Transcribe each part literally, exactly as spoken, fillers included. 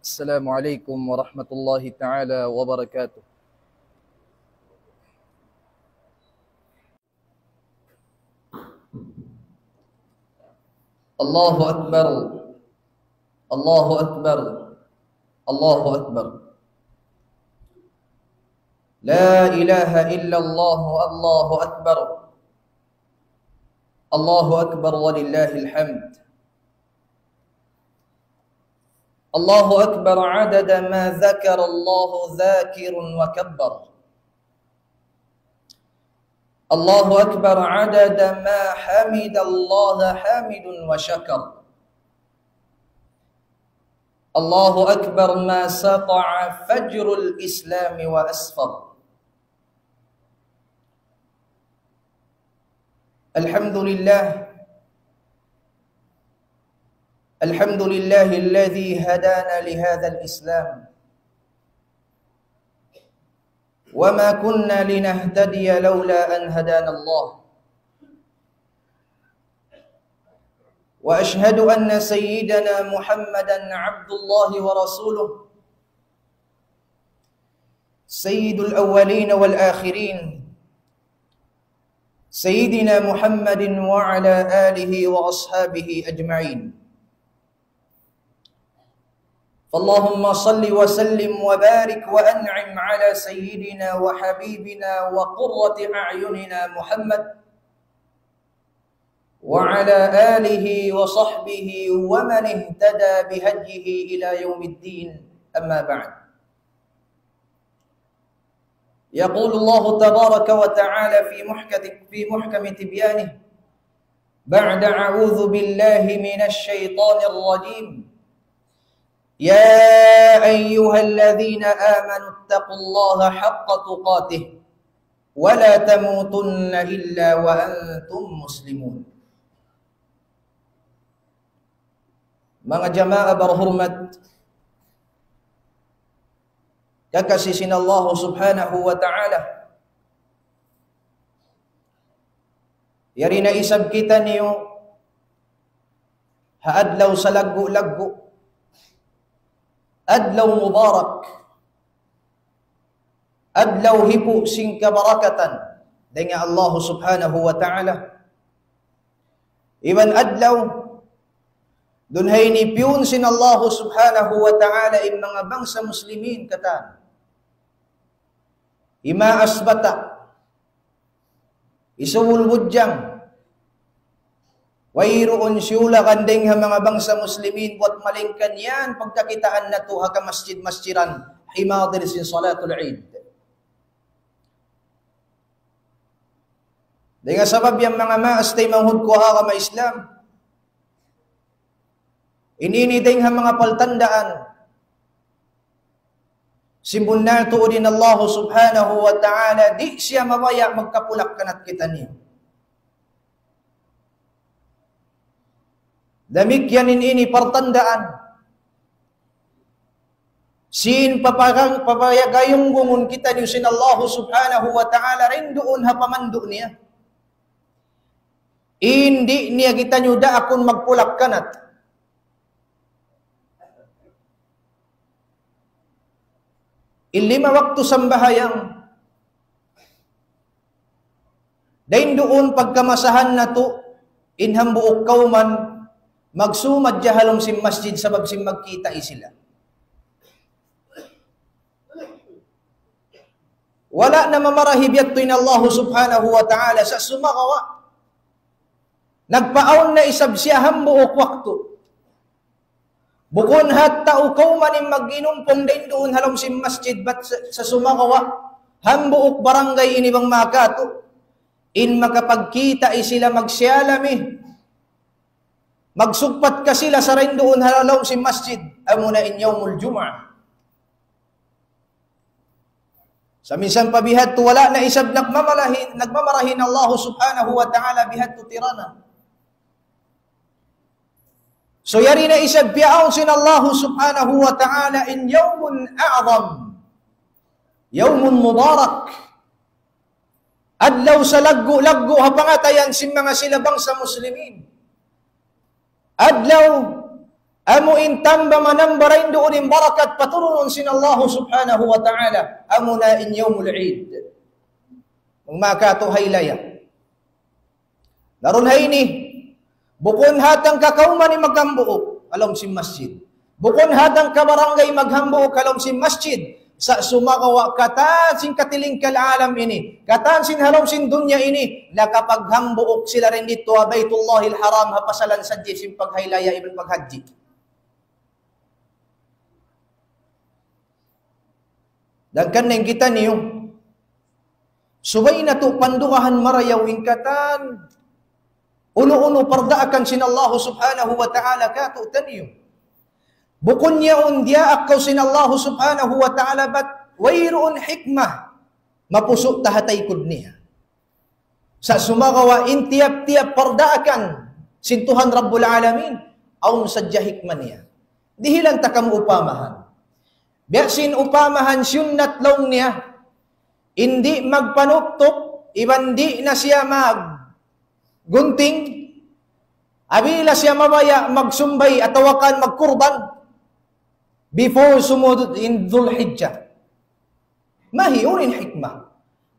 السلام عليكم ورحمة الله تعالى وبركاته. الله أكبر. الله أكبر. الله أكبر. لا إله إلا الله. الله أكبر. الله أكبر ولله الحمد. الله أكبر عدد ما ذكر الله ذاكر وكبر. الله أكبر عدد ما حمد الله حامد وشكر. الله أكبر ما سطع فجر الإسلام وأسفر. الحمد لله. الحمد لله الذي هدانا لهذا الإسلام وما كنا لنهتدي لولا أن هدانا الله. وأشهد أن سيدنا محمدا عبد الله ورسوله سيد الأولين والآخرين سيدنا محمد وعلى آله وأصحابه أجمعين. فاللهم صل وسلم وبارك وأنعم على سيدنا وحبيبنا وقرة أعيننا محمد وعلى آله وصحبه ومن اهتدى بهديه إلى يوم الدين. أما بعد. يقول الله تبارك وتعالى في محكم، في محكم تبيانه بعد أعوذ بالله من الشيطان الرجيم: يا أيها الذين آمنوا اتقوا الله حق تقاته ولا تموتن إلا وأنتم مسلمون. Manga jamaa barhurmat, kakasi sin Allah Subhanahu wa Ta'ala. Yari na isab kitaniyu ha adlaw salaggu'-laggu', adlaw mubarak, adlaw hipu' sin kabarakatan dayn ha Allah Subhanahu wa Ta'ala. Iban adlaw duun ha ini piyun sin Allah Subhanahu wa Ta'ala in manga bangsa Muslimin katan. Himaas bata', isubul budjang, wayruun siyulakan dayn ha manga bangsa Muslimin, buwat malayngkan yan pagkakitaan natu' ha kamasjid-masjidan, himadir sin salatul Eid. Dayn ha sabab yan manga maas taymanghud ku ha agama Islam, ini ini dayn ha manga paltandaan sin bunnal tuud in Allah Subhanahu wa Ta'ala, di' siya mabaya' magkapulak-kanat kitaniyu. Damikkiyan in ini partandaan sin paparang, papayagayunggungun kitaniyu sin Allah Subhanahu wa Ta'ala dayn duun ha pamandu' niya. Di' niya kitaniyu daakun magpulak-kanat. In lima waktu sambahayang, dayn duun pagkamasahan natu', in hambuuk kawman, magsumad ha lawm sin masjid sabab sin magkita' sila. Wala' na mamarahi biya' yadtu in Allah Subhanahu wa Ta'ala sa' sumagawa' nagpaawn na isab siya hambuuk waktu. Bukun ha tau kawman in mag-inumpung dayn duun ha lawm sin masjid, bat sa, sa' sumagawa' hambuuk barangay ini bang makatu', in makapagkita' sila magsiyalam, magsugpat ka sila sa' dayn duun ha lawm sin masjid, amuna in Yawmul Jumu'ah. Sa' minsan pa bihadtu wala' na isab nagmamarahi, nagmamarahi in Allah Subhanahu wa Ta'ala bihadtu tiranan. So yari na isab piyaawn sin Allah Subhanahu wa Ta'ala in yawmun a'zam, yawmun mubarak, adlaw salaggu'-laggu' ha pangatayan sin manga sila bangsa Muslimin. Adlaw Amu in tamba manamba dayn duun in barakat paturunun sin Allahu subhanahu wa ta'ala. Amuna in yawmul Eid. Manga katu' haylaya. Dayn ha ini, bukun hatang kakawman in maghambuuk ha lawm sin masjid. Bukun hatang kabarangay maghambuuk ha lawm sin masjid. Sa' sumagawa' katan sin katilingkal alam ini, katan sin ha lawm sin dunya ini, nakapaghambuuk sila dayn didtu ha Baytullahil Haram, ha pasalan sadja sin paghaylaya iban paghajji. Hangkan na in kitaniyu, subay natu' pandugahan marayaw in katan unu-unu pardaakan sin Allahu subhanahu wa ta'ala kātu'niyu. Bukun yaun diyaak kaw sin Allahu subhanahu wa ta'ala, bat wayruun hikmah mapusu' ta ha taykud niya. Sa' sumagawa' in tiyap-tiyap pardaakan sin Tuhan Rabbul Alamin, awn sadja hikmah niya. Dihilan ta kamu upamahan. Biya' sin upamahan sunnat laung niya, in di' magpanuptup, iban di' na siya maggunting, apabila siya mabaya' magsumbay atawa kan magkurban, before sumud in Dhul Hijjah. Mahi, unu in hikmah?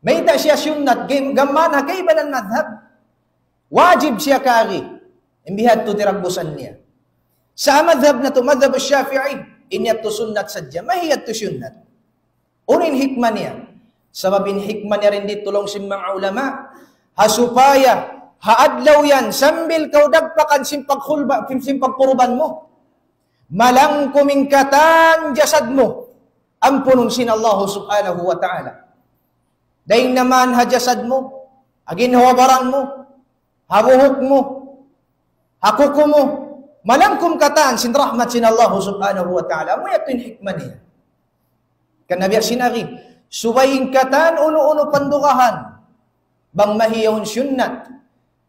Mayta' siya sunnat, gam-, gam mayan ha kaibanan madhab. Wajib siya kari. In biya' hādtu tiragbusan niya. Sa' madhab natu', madhab Shafi'i, in yadtu sunnat sadja. Mahi yadtu sunnat. Unu in hikmah niya? Sabab in hikmah niya dayn didtu laung sin manga ulama, ha supaya, ha adlaw yan, sambil kaw dagpakan sin pagkulba-, sin pagkurban mu, malangkum in katan jasad mu, ampunun sin Allahu subhanahu wa ta'ala. Dayn naman ha jasad mu, ha ginhawa-baran mu, ha buhuk mu, ha kuku mu, malangkum katan sin rahmat sin Allahu subhanahu wa ta'ala. Amu yadtu in hikmah niya. Kan nabi sin agi, subay in katan unu-unu pandugahan, bang mahi yaun sunnat,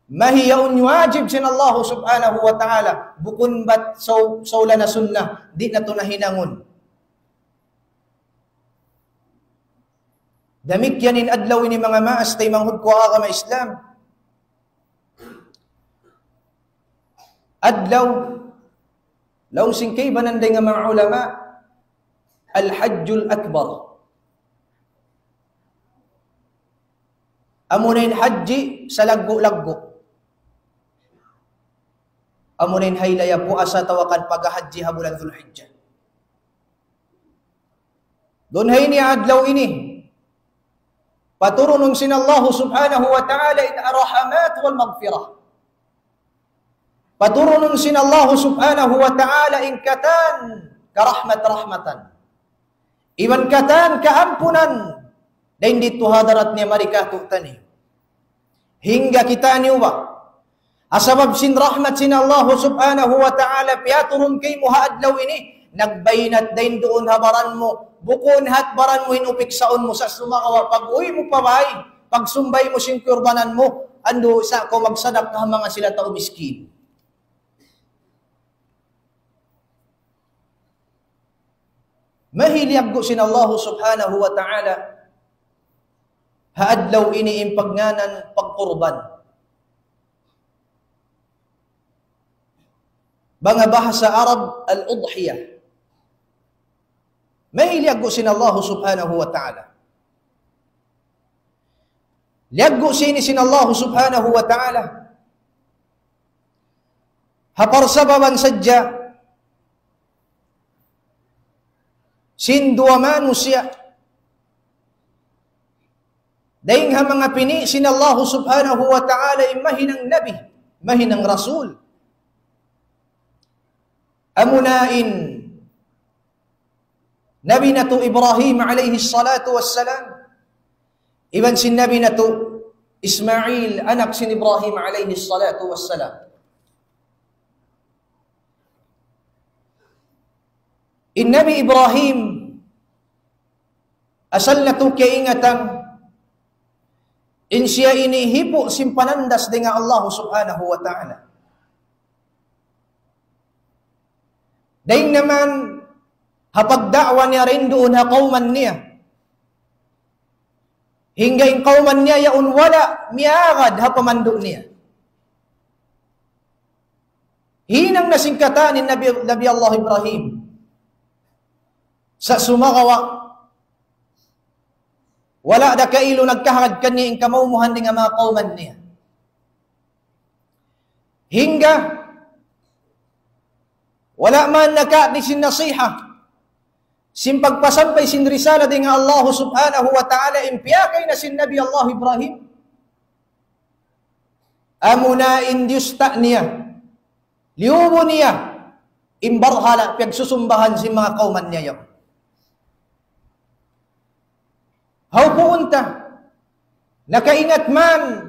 mahi yaun wajib sin Allahu subhanahu wa ta'ala, bukun bat saw-, sawla na sunnah, di' natu' na hinangun. Damikkiyan in adlaw ini manga maas taymanghud ku ha agama Islam. Adlaw, laung sin kaibanan dayn ha manga ulama, Al-Hajjul Akbar. Amuna in hajji salaggu'-laggu'. Amuna in haylaya puasa atawa kan paghahajji ha bulan Dhul Hijjah. Duun ha ini adlaw ini, paturunun sin Allahu subhanahu wa ta'ala in ar-rahmat wal maghfirah. Paturunun sin Allahu subhanahu wa ta'ala in katan karahmat-rahmatan. Iban katan kaampunan dayn didtu ha hadarat niya mari kātu'niyu. Hangkan kitaniyu ba, ha sabab sin rahmat sin Allahu subhanahu wa ta'ala piyaturun kaymu ha adlaw ini, nagbaynat dayn duun ha baran mu, bukun hat baran mu in upiksaun mu sa' sumagawa' pag-uwi' mu pa bāy, pagsumbay mu sin kurbanan mu, andu' sa' kaw magsadakka ha manga sila tau miskin. Mahi liyaggu' sin Allahu subhanahu wa ta'ala ha adlaw ini in pagngānan pagkurban. Bang ha bahasa Arab, al-udhiyah. Mahi liyaggu' sin Allahu subhanahu wa ta'ala. Liyaggu' sin ini sin Allahu subhanahu wa ta'ala ha parsababan sadja sin duwa manusiya'. Dayn ha manga pini' sin Allahu subhanahu wa ta'ala in mahinang nabi, mahinang rasul. Amuna in Nabi natu' Ibrahim alayhi salatu wassalam, iban sin Nabi natu' Ismail, anak sin Ibrahim alayhi salatu wassalam. In Nabi Ibrahim, asal natu' kaingatan, in siya ini hipu' sin panandas dayn ha Allah subhanahu wa ta'ala. Dayn naman ha pagda'wa niya dayn duun ha kawman niya. Hangkan in kawman niya yaun wala' miyagad ha pamandu' niya. Hinang na sin katan in Nabi, Nabi Allah Ibrahim. Sa' sumagawa', wala' da kailu nagkahagad kaniya in kamaumuhan dayn ha manga kawman niya. Hangga wala' man nakaadni sin nasiha, sin pagpasampay sin risala dayn ha Allah subhanahu wa ta'ala, in piyakay na sin Nabi Allah Ibrahim. Amuna in diyusta' niya, liyubu niya, in barhala' piyagsusumbahan sin manga kawman niya yaun. Hawpuun ta, nakaingat man,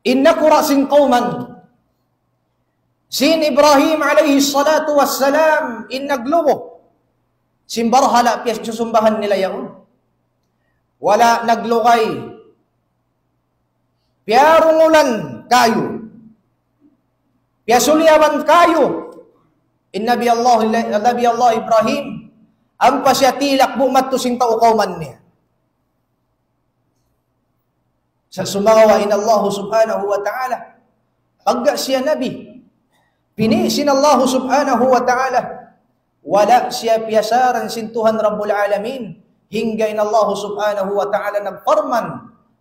in nakura' sin kawman sin Ibrahim alayhi salatu wassalam, in naglubu sin barhala' piyagsusumbahan nila yaun. Wala' naglugay. Piyarungulan kayu. Piyasuliyaban kayu. In Nabi Allah, Nabi Allah Ibrahim, ampa siya tilak bu madtu sin tau kawman niya. Sa' sumagawa' in Allah subhanahu wa ta'ala, pagga siya nabi, pini' sin Allah subhanahu wa ta'ala, wala' siya piyasaran sin Tuhan Rabbul Alamin, hangga in Allah subhanahu wa ta'ala nagparman,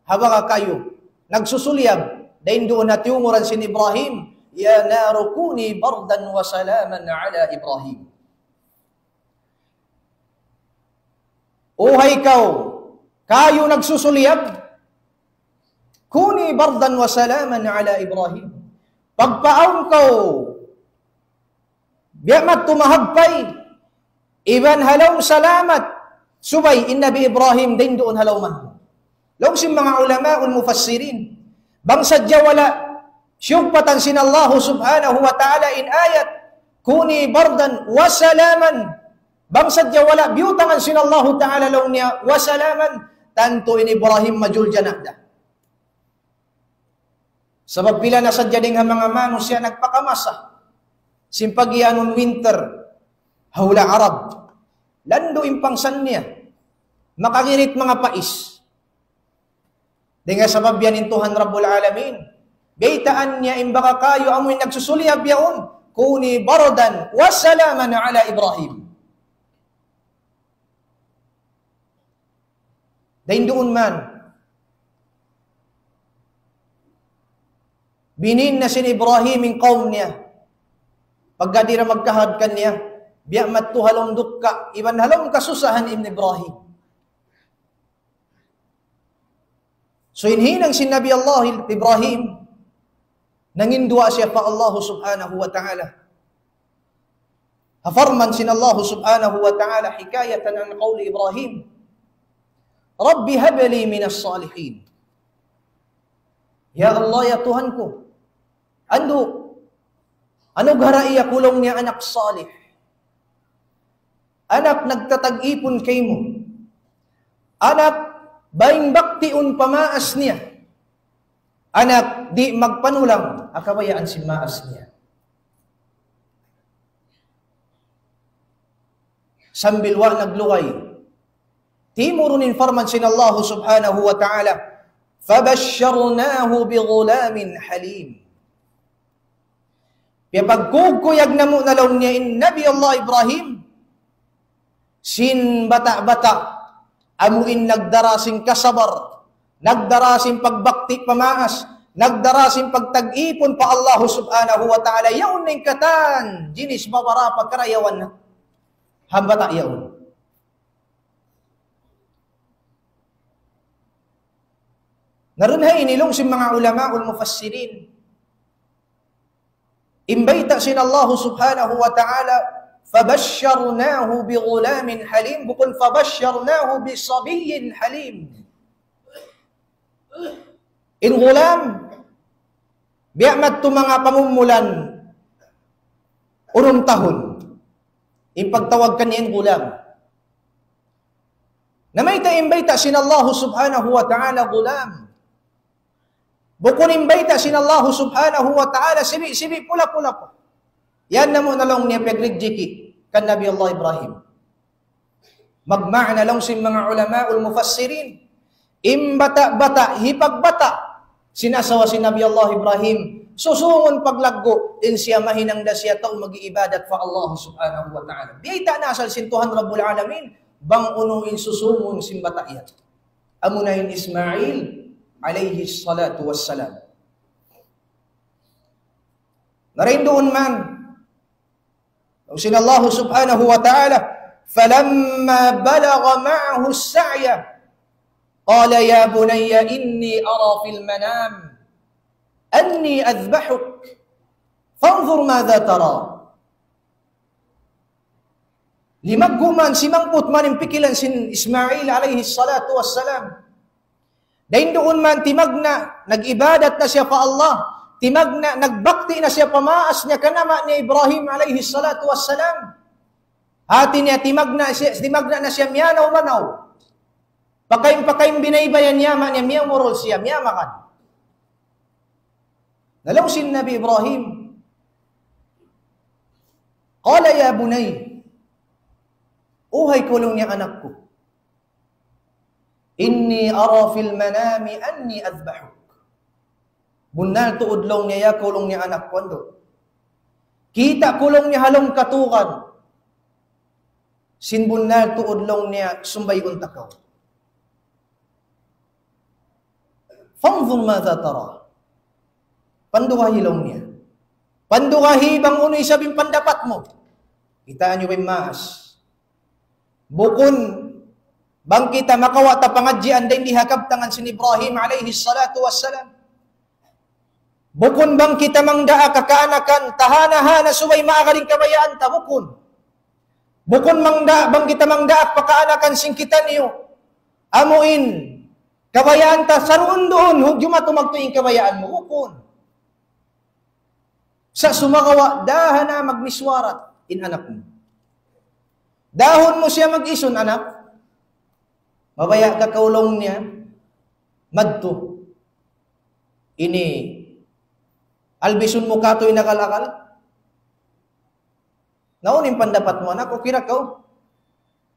ha baka kayu, nagsusuliyab, dayn duun ha tiyunguran sin Ibrahim, يا نار كوني بردا وسلاما على إبراهيم. O hay kaw, kayu nagsusuliyab, كوني بردا وسلاما على إبراهيم. Pagpaawn kaw, biya' madtu mahagpay, iban ha lawm salamat, subay in Nabi Ibrahim dayn duun ha lawman. Laung sin manga ulamaul mufassirin, bang sadja wala' siyugpatan sin Allah subhanahu wa ta'ala in ayat, كوني بردا وسلاما. Bang sadja wala' biyutangan sin Allah ta'ala laung niya, وسلاما, tantu in Ibrahim majul jana da. Sabab pila na sadja dayn ha manga manusiya' nagpakamasa sin pagiyanun winter ha hula' Arab. Landu' in pangsan niya. Makagirit manga pais. Dayn ha sabab yan in Tuhan Rabbul Alamin, baytaan niya in baka kayu amu in nagsusuliyab yaun, كوني بردا وسلاما على إبراهيم. Dayn duun man, binin na sin Ibrahim in kawm niya. Pagga di' da magkahagad kaniya, biya' madtu ha lawm dukka', iban ha lawm kasusahan in Ibrahim. So, in hinang sin Nabi Allah Ibrahim, nanginduwaa siya pa Allah subhanahu wa ta'ala. Ha parman sin Allah subhanahu wa ta'ala, حكاية عن قول إبراهيم, رب هب لي من الصالحين. Ya Allah, ya Tuhan ku, andu', anugarahi aku laung niya anak salih. Anak nagtatag-ipun kaymu. Anak bang baktiun pa maas niya. Anak di' magpanulang ha kabayaan sin maas niya. Sambil wa' naglugay, timurun in parman sin Allah subhanahu wa ta'ala, فبشرناه بغلام حليم. Piyapagkukuyag namu' na laung niya in Nabi Allah Ibrahim sin bata'-bata' amu in nagdara sin kasabar, nagdara sin pagbakti pa maas, nagdara sin pagtag-ipun pa Allah subhanahu wa ta'ala. Yaun in katan jinis babarapa karayawan ha bata' yaun. Na dayn ha ini laung sin manga ulamaul mufassirin, in bayta' sin Allah subhanahu wa ta'ala, فبشرناه بغلام حليم, bukun فبشرناه بصبي حليم. In gulam, biya' madtu manga pamumulan unum tahun. In pagtawag kaniya in gulam. Na mayta' in bayta' sin Allah subhanahu wa ta'ala gulam? Bukun in bayta' sin Allah subhanahu wa ta'ala sibi'-sibi', pula-pula pa. Yan namu' na laung niya pagrijiki kan Nabi Allah Ibrahim. Magmaana laung sin manga ulamaul mufassirin, in bata'-bata', hipagbata' sin asawa sin Nabi Allah Ibrahim, Susungun paglaggu', in siya mahinang da siya tau mag-iibadat pa Allah subhanahu wa ta'ala. Biyayta' na asal sin Tuhan Rabbul Alamin, bang unu in susungun sin bata' yan. Amuna in Ismail alayhi salatu wassalam. Na dayn duun man, laung sin Allah subhanahu wa ta'ala, فلما بلغ معه السعي قال يا بني إني أرى في المنام أني أذبحك فانظر ماذا ترى. Limaggu' man, simangput man in pikilan sin Ismail alayhi salatu wassalam. Dayn duun man timagna', nag-ibadat na siya pa Allah. Timagna', nagbakti na siya pa maas niya kan ama' niya Ibrahim alayhi salatu wassalam. Hati niya timagna' siya, timagna' na siya miyanaw-manaw. Pakain-pakain biyaybayan niya ama' niya, miyamurul siya, miyamakan. Na laung sin Nabi Ibrahim, قال يا بني, uhay ku laung niya anak ku, إني أرى في المنام أني أذبحك. Bunnal tuud laung niya, ya kaw laung niya anak ku andu'. Kita' ku laung niya ha lawm katugan. Sin bunnal tuud laung niya sumbay'un ta kaw. فانظر ماذا ترى. Pandugahi laung niya. Pandugahi bang unu isab in pandapat mu. Kitaa niyu ba in maas? Bukun bang kita makawa' ta pangadjian dayn di ha kabtangan sin Ibrahim alayhi salatu wassalam. Bukun bang kita mangdaak ha kaanakan, tahana-hana subay maagad in kabayaan ta, bukun. Bukun mangda-, bang kita mangdaak pa kaanakan sin kitaniyu. Amu in kabayaan ta saruun-duun, hujuma tumagtu in kabayaan mu, bukun. Sa' sumagawa', daha na magmiswarat in anak mu. Dahun mu siya mag-isun, anak. Mabaya' ka kaw laung niya, madtu. Ini, albisun mu katu' in akal-akal. Na unu in pandapat mu, anak, okay ra kaw?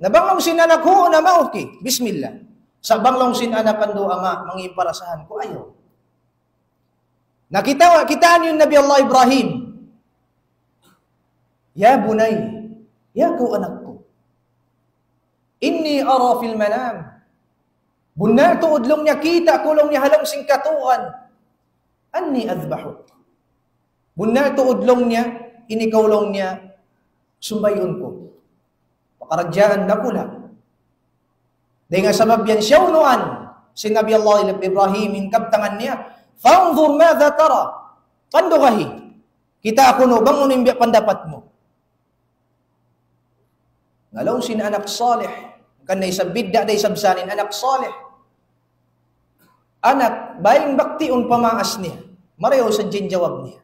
Na bang laung sin anak, huun ama', okay. Bismillah. Sa' bang laung sin anak, andu' ama', mangi' parasahan ku, ayaw. Na kita, kitaa niyu in Nabi Allah Ibrahim. يا بني, ya kaw anak ku. إني أرى في المنام. Bunnal tuud laung niya, kita' ku laung niya ha lawm sin katugan. أني أذبحك. Bunnal tuud laung niya, ini kaw laung niya, sumbay'un ku. Pakaradjaan dakula'. Dayn ha sabab yan, siyaunuan sin Nabi Allah Ibrahim in kabtangan niya, فانظر ماذا ترى. Pandugahi. Kitaa kunu' bang unu in biya' pandapat mu. Na laung sin anak salih, kan na isab bidda' da isab sa in anak salih. Anak, bang baktiun pa maas niya. Marayaw sadja in jawab niya.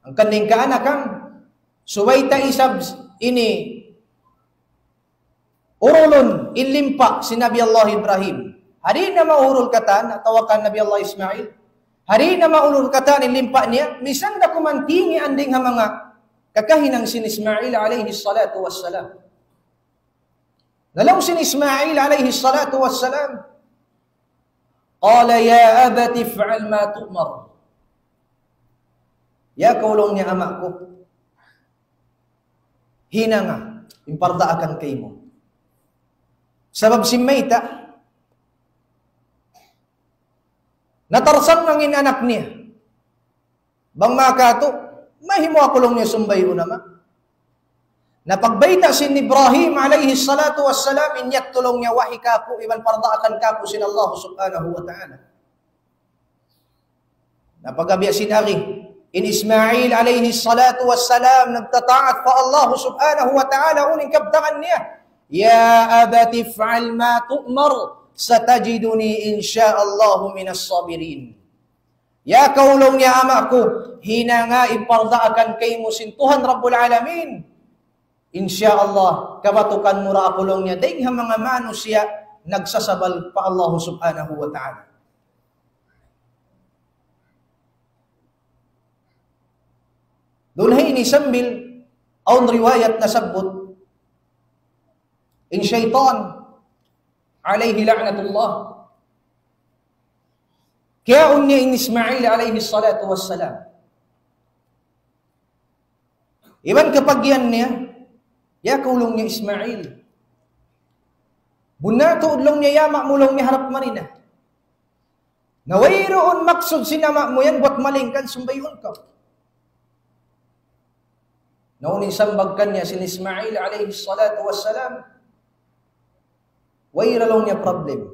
Hangkan in kaanakan, subay ta isab ini urulun in limpa' sin Nabi Allah Ibrahim. Di' na maurul katan, atawa kan Nabi Allah Ismail. Di' na maurul katan in limpa' niya, misan da kuman tingi' andu' ha manga kakahinang sin Ismail alayhi salatu wassalam. Na laung sin Ismail alayhi salatu wassalam, قال يا أبت افعل ما تؤمر. Ya kaw laung niya ama' ku, hinanga in pardaakan kaymu. Sabab sin mayta', natarsangang in anak niya. Bang makatu', mahimu aku laung niya sumbay'un ama'. Na pagbayta' sin Ibrahim alayhi salatu wassalam, in yadtu laung niya wahi kāku', iban pardaakan kāku' sin Allah subhanahu wa ta'ala. Na pagga biya' sin agi, in Ismail alayhi salatu wassalam, nagtataat pa Allah subhanahu wa ta'ala, unu in kabtangan niya, يا أبت افعل ما تؤمر ستجدني إن شاء الله من الصابرين. Ya kaw laung niya ama' ku, hinanga in pardaakan kaymu sin Tuhan Rabbul Alamin. Insya Allah, kabatukan mu ra aku laung niya, dayn ha manga manusiya' nagsasabal pa Allah subhanahu wa ta'ala. Duun ha ini sambil, awn riwayat nasabbut, in saytan, alayhi la'natullah, Kiyaun niya in Ismail alayhi salatu wassalam. Iban kapagyan niya, "Ya kaw," laung niya, "Ismail. Bunnal tuud," laung niya, "ya ama' mu," laung niya, "harap mari na. Na wayruun maksud sin ama' mu yan bat malayngkan sumbayun kaw." Na unu in sambag kaniya sin Ismail alayhi salatu wassalam, "Wayra," laung niya, "problem.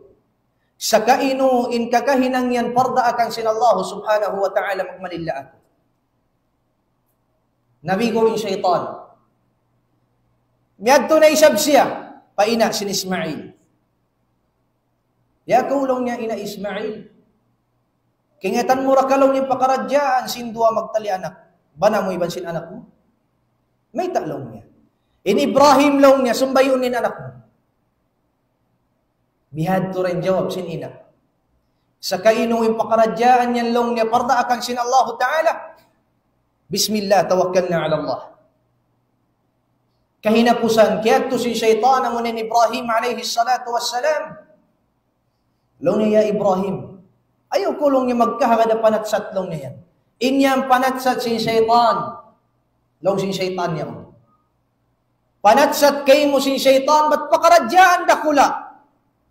Sa' kaymu in kakahinang yan pardaakan sin Allah subhanahu wa ta'ala, magmalilla aku." Nabigo' in saytan. Miyadtu na isab siya pa ina' sin Ismail. "Ya kaw," laung niya, "ina' Ismail. Kaingatan mu ra ka," laung niya, "pakaradjaan sin duwa magtali anak. Bana mu iban sin anak mu. Mayta'," laung niya. "In Ibrahim," laung niya, "sumbayun in anak mu." Bihadtu ra in jawab sin ina'. "Sa' kaymu in pakaradjaan yan," laung niya, "pardaakan sin Allahu Ta'ala. Bismillah, tawakkalna ala Allah." Kahinapusan, kiyadtu sin saytan amu in Ibrahim alayhi salatu wassalam. Laung niya, "Ya Ibrahim, ayaw kaw," laung niya, "magkahagad ha panatsat," laung niya yan. In yan panatsat sin saytan, laung sin saytan niya. Panatsat kaymu sin saytan, bat pakaradjaan dakula'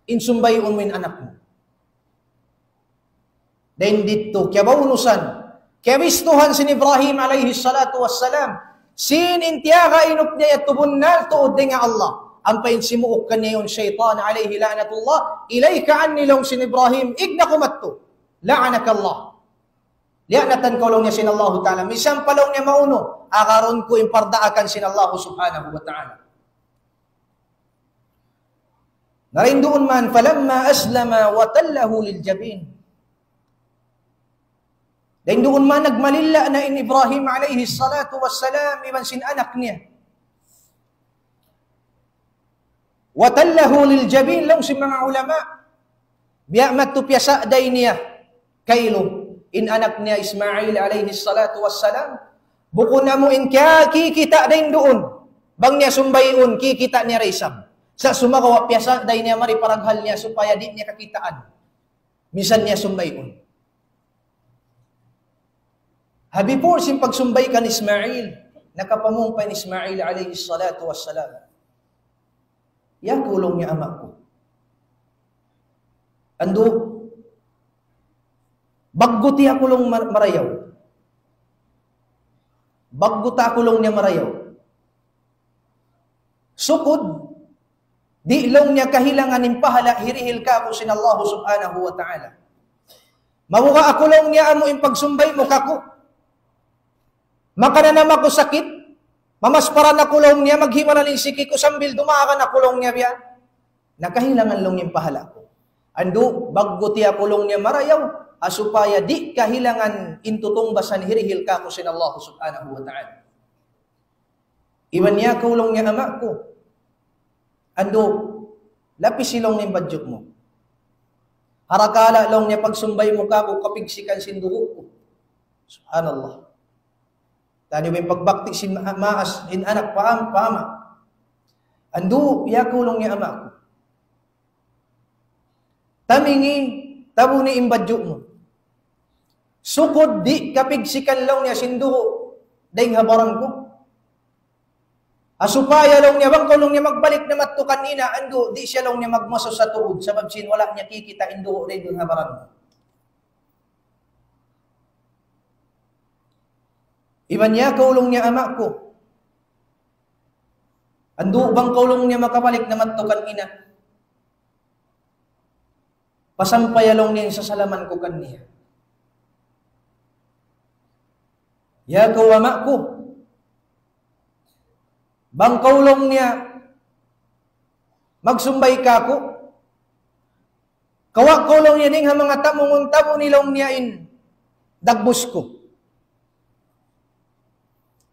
in sumbayun mu in anak mu. Dayn didtu, kiyabaunusan, kiyabistuhan sin Ibrahim alayhi salatu wassalam, sin in tiyaga inup niya yadtu bunnal tuud dayn ha Allah. Ampa in simuuk kaniya yaun saytan alayhi la'natullah, "Ilayka anni," laung sin Ibrahim, "Igna' kaw madtu. La'anaka Allah. Liyaanatan kaw," laung niya, "sin Allahu Ta'ala. Misan pa," laung niya, "maunu, agarun ku in pardaakan sin Allahu Subhanahu wa Ta'ala." Na dayn duun man, فلما أسلما وتله للجبين. Dayn duun man nagmalilla na in Ibrahim alayhi salatu wassalam iban sin anak niya. وتله للجبين, laung sin manga ulama. Biya' madtu piyasa'day niya kailu in anak niya Ismail alayhi salatu wassalam. Bukun amu in kiyakikita' dayn duun. Bang niya sumbayun, kikita' niya da isab. Sa' sumagawa' piyasa'day niya mari paraghal niya supaya di' niya kakitaan. Misan niya sumbayun. Ha before sin pagsumbay kan Ismail, nakapamung pa in Ismail alayhi salatu wassalam. "Ya kaw," laung niya, "ama' ku. Andu', ba'gu tiya' aku," laung, "mar-, marayaw. Ba'gu ta aku," laung niya, "marayaw. Sukud, di'," laung niya, "kahilangan in pahala' hirihil kāku' sin Allah Subhanahu wa Ta'ala. Mabuga' aku," laung niya, "amu in pagsumbay mu kāku'. Makananam aku sakit, mamasparan aku," laung niya, "maghimalan in siki ku sambil dumagan aku," laung niya, "biya'. Na kahilangan," laung niya, "in pahala' ku. Andu', ba'gu tiya' aku," laung niya, "marayaw, ha supaya di' kahilangan in tutungbasan hirihil kāku' sin Allah Subhanahu wa Ta'ala." Iban niya, "Ya kaw," laung niya, "ama' ku. Andu', lapisi," laung niya, "in badju' mu. Harakala," laung niya, "pagsumbay mu kāku' kapigsikan sin dugu' ku." Subhanallah. Taniyu in pagbakti sin ma-, maas in anak pa am-, pa ama'. "Andu', ya kaw," laung niya, "ama' ku. Tamingi, tabuni in badju' mu. Sukud di' kapigsikan," laung niya, "sin dugu' dayn ha baran ku. Ha supaya," laung niya, "bang kaw," laung niya, "magbalik na madtu kan ina', andu', di' siya," laung niya, "magmasus ha tuud, sabab sin wala' niya kikita' in dugu' dayn duun ha baran mu." Iban niya, "Ya kaw," laung niya, "ama' ku. Andu', bang kaw," laung niya, "makabalik na madtu kan ina', pasampaya," laung niya, "in sasalaman ku kaniya. Ya kaw, ama' ku, bang kaw," laung niya, "magsumbay kāku', kawa' kaw," laung niya, "dayn ha manga tamungun, tabuni," laung niya, "in dagbus ku.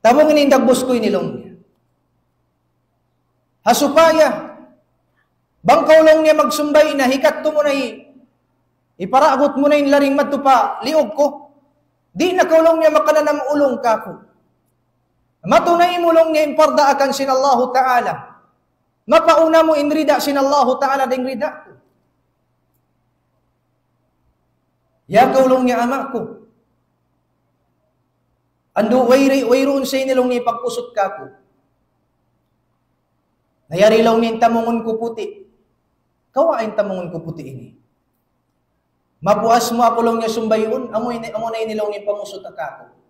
Tabuni in dagbus ku ini," laung niya. "Ha supaya, bang kaw," laung niya, "magsumbay na, hikadtu mu na hi-, hiparagut mu na in laring madtu pa liug ku, di' na kaw," laung niya, "makananam ulung kāku'. Matunay mu," laung niya, "in pardaakan sin Allahu Ta'ala. Mapauna mu in rida sin Allahu Ta'ala dayn rida ku." Ya kaw laung niya ama' ku, andu' wayri-, wayruun sa ini laung niya pagkusut kāku'. Na yari laung niya in tamungun ku puti'. Kawa' in tamungun ku puti' ini. Mapuas mu aku laung niya sumbayun, amu ini, amu na ini laung niya pangusuta kāku'.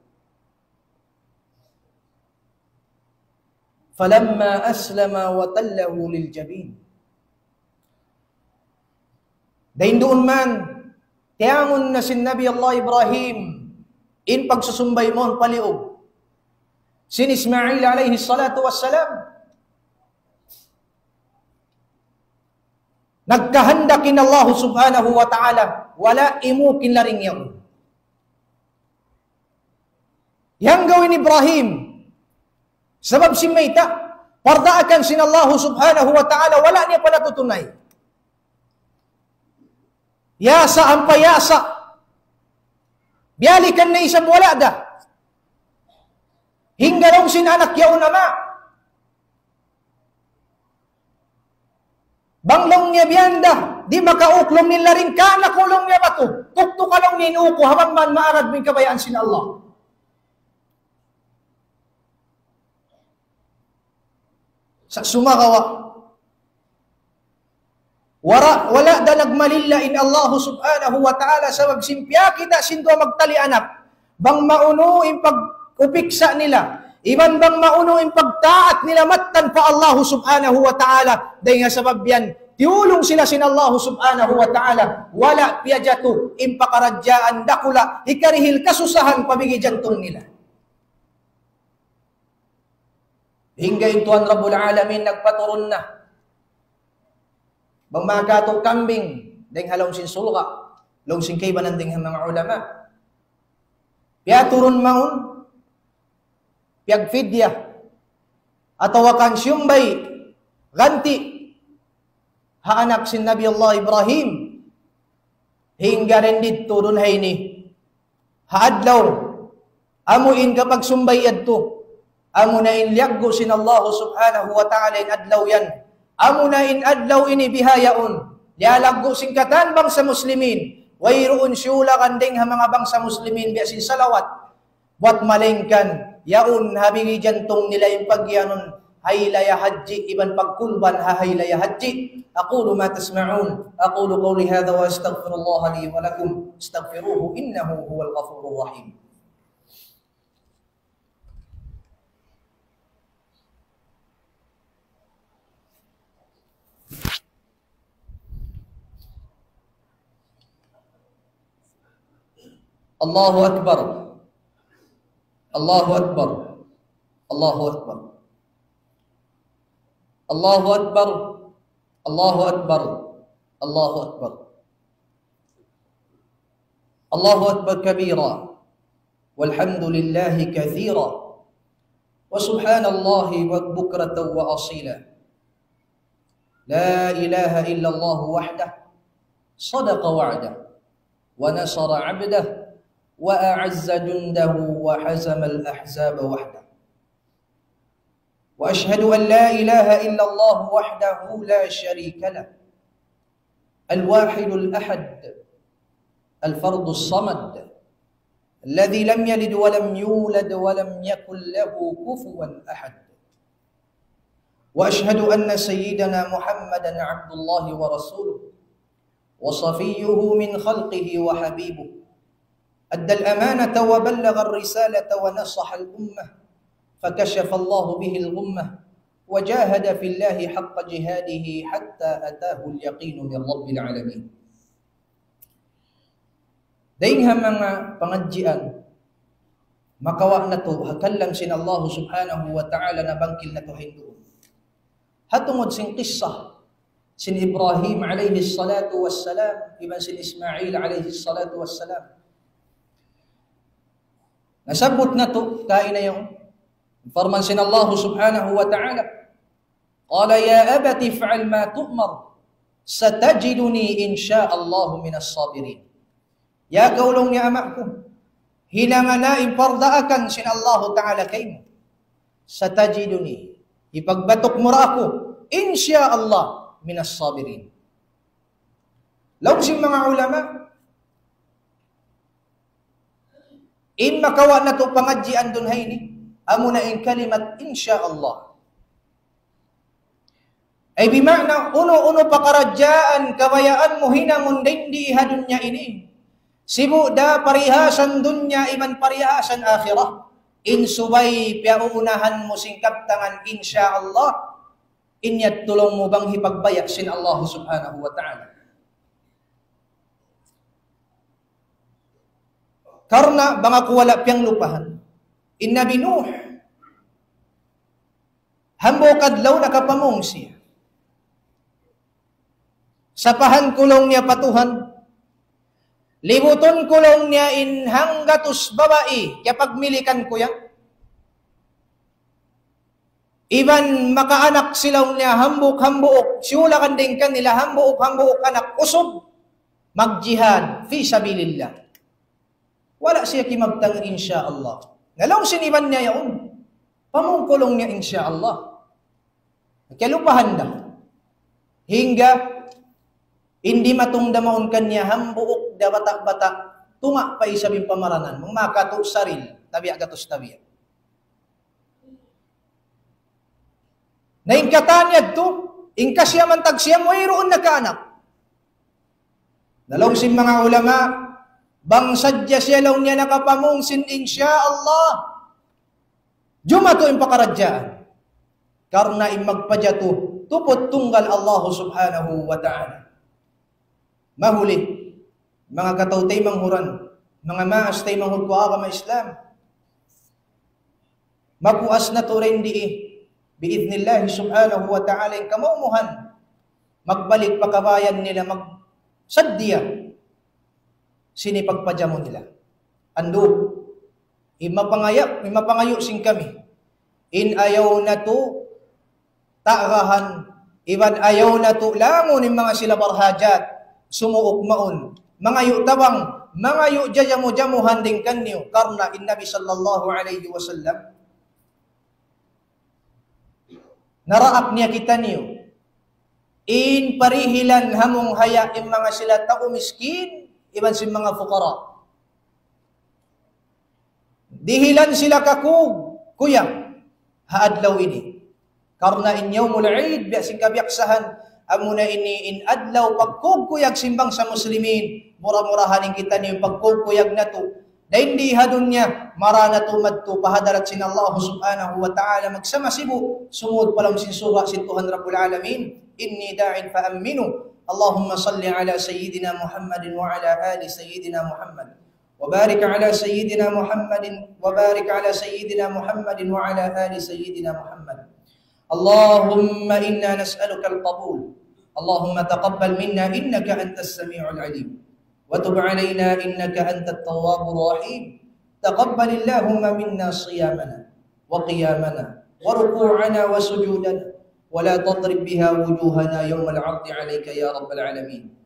فلما أسلما وتله للجبين. Dayn duun man, tiyangun na sin Nabi Allah Ibrahim, in pagsusumbay mawn paliug sin Ismail alayhi salatu wassalam. Nagkahandak in Allah subhanahu wa ta'ala, wala' imuk in laring yaun. Hanggaw in Ibrahim, sabab sin mayta', pardaakan sin Allah subhanahu wa ta'ala, wala' niya pa natutunay. Yasa, ampa yasa. Biyalikan na isab wala' da. Hangga laung sin anak yaun, ama', bang laung niya biyan da, di' makauk laung niya in laring, kana ku laung niya batu. Tuktuka laung niya in ū ku, ha bang man maarad mu in kabayaan sin Allah. Sa' sumagawa', wala', wala' da nagmalilla in Allah subhanahu wa ta'ala sabab sin piyakita' sin duwa magtali anak. Bang maunu in pag-upiksa' nila, iban bang maunu in pagtaat nila mattan pa Allah subhanahu wa ta'ala. Dayn ha sabab yan, tiyulung sila sin Allah subhanahu wa ta'ala. Wala' piyajatu in pakaradjaan dakula', hikarihil kasusahan pa bigi jantung nila. Hangga in Tuhan Rabbul Alamin nagpaturun na. Bang makatu' kambing, dayn ha lawm sin surga', laung sin kaibanan dayn ha manga ulama. Piyaturun mawn, piyagfidya, atawa kan siyumbay, ganti', ha anak sin Nabi Allah Ibrahim, hangga dayn didtu duun ha ini. Ha adlaw, amu in kapagsumbay yadtu, amu na in liyaggu' sin Allah subhanahu wa ta'ala in adlaw yan. Amu na in adlaw ini bihaun, liyalaggu' sin katan bangsa Muslimin. Wayruun siyulakan dayn ha manga bangsa Muslimin biya' sin salawat. Buwat malaingkan, yaun ha bigi jantung nila in pagiyanun, haylaya hadji, iban pagkulban ha haylaya hadji. أقول ما تسمعون، أقول قولي هذا وأستغفر الله لي ولكم، استغفروه إنه هو الغفور الرحيم. الله أكبر. الله أكبر. الله أكبر. الله أكبر. الله أكبر. الله أكبر. الله أكبر كبيرا، والحمد لله كثيرا، وسبحان الله بكرة وأصيلا. لا إله إلا الله وحده، صدق وعده، ونصر عبده، وأعز جنده، وهزم الأحزاب وحده. وأشهد أن لا إله إلا الله وحده لا شريك له، الواحد الأحد، الفرد الصمد، الذي لم يلد ولم يولد ولم يكن له كفوا أحد. وأشهد أن سيدنا محمدا عبد الله ورسوله، وصفيه من خلقه وحبيبه، أدى الأمانة وبلغ الرسالة ونصح الأمة، فكشف الله به الغمة، وجاهد في الله حق جهاده حتى أتاه اليقين من رب العالمين. Dayn ha manga pangadjian, makawa' natu' ha kalam sin Allah subhanahu wa ta'ala, nabangkil natu' ha hinduun. Ha tungud sin kissa sin Ibrahim alayhi salatu wassalam, iban sin Ismail alayhi salatu wassalam. Nasabbut natu' kaina yaun. Parman sin Allah subhanahu wa ta'ala, قال يا أبت افعل ما تؤمر ستجدني إن شاء الله من الصابرين. Ya kaw laung niya ama' ku, hinanga na in pardaakan sin Allahu Ta'ala kaymu. ستجدني, hipagbatuk mu ra aku, إن شاء الله من الصابرين. Laung sin manga ulama, In makawa' natu' pangadjian duun ha ini, amuna in kalimat insha Allah. Ay bima'na, unu-unu pakaradjaan kabayaan mu hinangun dindi ha dunya ini. Sibu' da parihasan dunya iban parihasan akhirat. In subay piyaunahan mu sin kabtangan insha Allah. In yadtu laung mu bang hipagbaya' sin Allah subhanahu wa ta'ala. Karna' bang aku wala' piyanglupahan. In Nabi Nuh, hambuuk adlaw nakapamung siya. Sapahan ku laung niya pa Tuhan. Libutun ku laung niya in hanggatus babai, kiyapagmilikan ku yan. Iban makaanak sila laung niya hambuuk-hambuuk, siyulakan dayn kanila hambuuk-hambuuk anak usug, magjihad, fi sabilillah. Wala' siya kimabtang insha Allah. Na laung sin iban niya yaun, pamung ku laung niya insha Allah. Kiyalupahan da. Hangga in dimatung da mawn kaniya hambuuk da bata'-bata', tunga' pa isab in pamaranan, manga makatu' saril, tabiya' gatus tabiya'. Na in katan yadtu, in kasiyaman tagsiyam wayruun nakaanak. Na laung sin manga ulama, bang sadja siya laung niya nakapamung sin insha Allah, jumatu in pakaradjaan. Karna' in magpajatu, tuput tunggal Allah subhanahu wa ta'ala. Mahuli, manga kataw-taymanghuran, manga maas taymanghud ku agama Islam. Mapuas natu' dayn di, bi'idhnillahi subhanahu wa ta'ala, in kamaumuhan, magbalik pa kabayan nila, magsaddiya sin hipagpajamu nila. Andu', in mapangaya', in mapangayu' sin kami, in ayaw natu' tagahan, iban ayaw natu' langun in manga sila barhajat, sumuuk mawn, mangayu' tabang, mangayu' jajamu-jamuhan dayn kaniyu, karna' in Nabi sallallahu alayhi wasallam, naraak niya kitaniyu, in parihilan hamung haya in manga sila tau miskin, iban sin manga fukara. Dihilan sila kakug-kuyag ha adlaw ini. Karna' in Yawmul Eid, biya' sin kabiyaksahan, amuna ini in adlaw pagkug-kuyag sin bangsa Muslimin, mura-murahan in kitaniyu pagkug-kuyag natu'. Dayn di ha dunya, mara natu' madtu pa hadarat sin Allah subhanahu wa ta'ala, magsama sibu', sumud pa lawm sin surga' sin Tuhan Rabbul Alamin. إني داع فأمنوا. اللهم صل على سيدنا محمد وعلى آل سيدنا محمد. وبارك على سيدنا محمد، وبارك على سيدنا محمد وعلى آل سيدنا محمد. اللهم إنا نسألك القبول. اللهم تقبل منا إنك أنت السميع العليم. وتب علينا إنك أنت التواب الرحيم. تقبل اللهم منا صيامنا وقيامنا وركوعنا وسجودنا ولا تضرب بها وجوهنا يوم العرض عليك يا رب العالمين.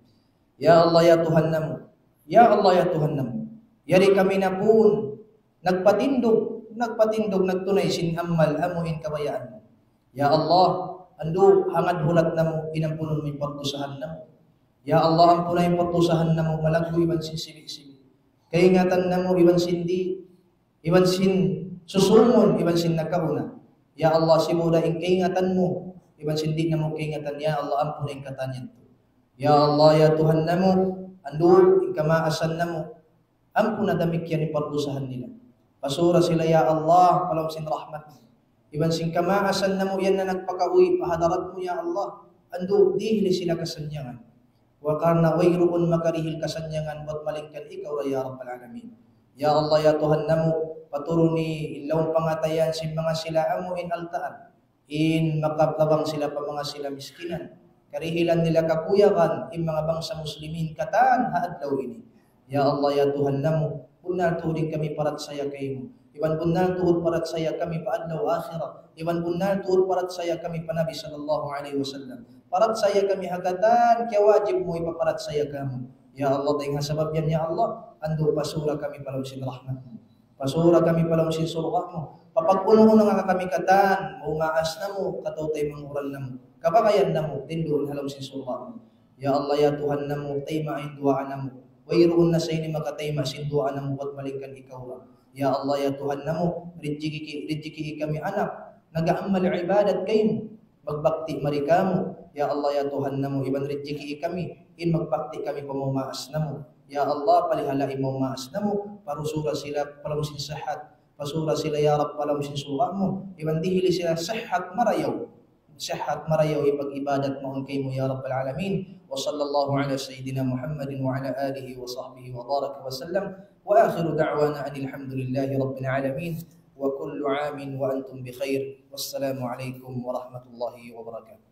Ya Allah, ya Tuhan namu'. Ya Allah, ya Tuhan namu'. Yari kami na pun nagpatindug, nagpatindug, nagtunay sin amal amu in kabayaan mu. Ya Allah, andu' hangad hulat namu', in ampunun mu in pagdusahan namu'. Ya Allah, ampuna in pagdusahan namu', malaggu' iban sin sibi'-sibi'. Kaingatan namu' iban sin di', iban sin susungun, iban sin nakauna. Ya Allah, sibu' da in kaingatan mu, iban sin di' namu' kaingatan, ya Allah, ampuna in katan yadtu. Ya Allah, ya Tuhan namu', andu' in kamaasan namu', ampuna damikkiyan in pagdusahan nila. Pasura sila, ya Allah, pa lawm sin rahmat mu. Iban sin kamaasan namu' yan na nagpakawi' pa hadarat mu, ya Allah, andu' dihili sila kasannyangan. Wa karna' wayruun makarihil kasannyangan buat malaingkan ikaw ra, ya Rabbal Alamin. Ya Allah, ya Tuhan namu', paturuni in lawm pangatayan sin manga sila amu in altaan, in makatabang sila pa manga sila miskinan. Karihilan nila kakuyagan in manga bangsa Muslimin katan ha adlaw ini. Ya Allah, ya Tuhan namu', bunnal tuud in kami parachaya kaymu. Iban bunnal tuud parachaya kami pa adlaw akhirat. Iban bunnal tuud parachaya kami pa Nabi sallallahu alayhi wasallam. Parachaya kami ha katan kiyawajib mu hipaparachaya kamu. Ya Allah, dayn ha sabab yan, ya Allah, andu' pasura kami pa lawm sin rahmat mu. Pasura kami pa lawm sin surga' mu. Papag-unu-unu nga kami katan, manga maas namu', kataw-taymanghuran namu', kabagayan namu', tinduun ha lawm sin surga' mu. Ya Allah, ya Tuhan namu', taymaun in duwaa namu'. Wayruun na sa ini makatayma' sin duwaa namu' bat malaingkan ikaw ra. Ya Allah, ya Tuhan namu', rijiki, rijiki kami anak nag-aamal ibadat kaymu, magbakti mari kāmu'. Ya Allah, ya Tuhan namu', iban rijiki kami in magbakti kami pa manga maas namu'. Ya Allah, palihalai manga maas namu', parusura sila pa lawm sin sihat, pasura sila ya Rabb pa lawm sin surga' mu, iban dihili sila sihat marayaw, sihat marayaw hipag-ibadat mawn kaymu ya Rabbal Alamin. وصلى الله على سيدنا محمد وعلى آله وصحبه وبارك وسلم. وآخر دعوانا أن الحمد لله رب العالمين. وكل عام وأنتم بخير. والسلام عليكم ورحمة الله وبركاته.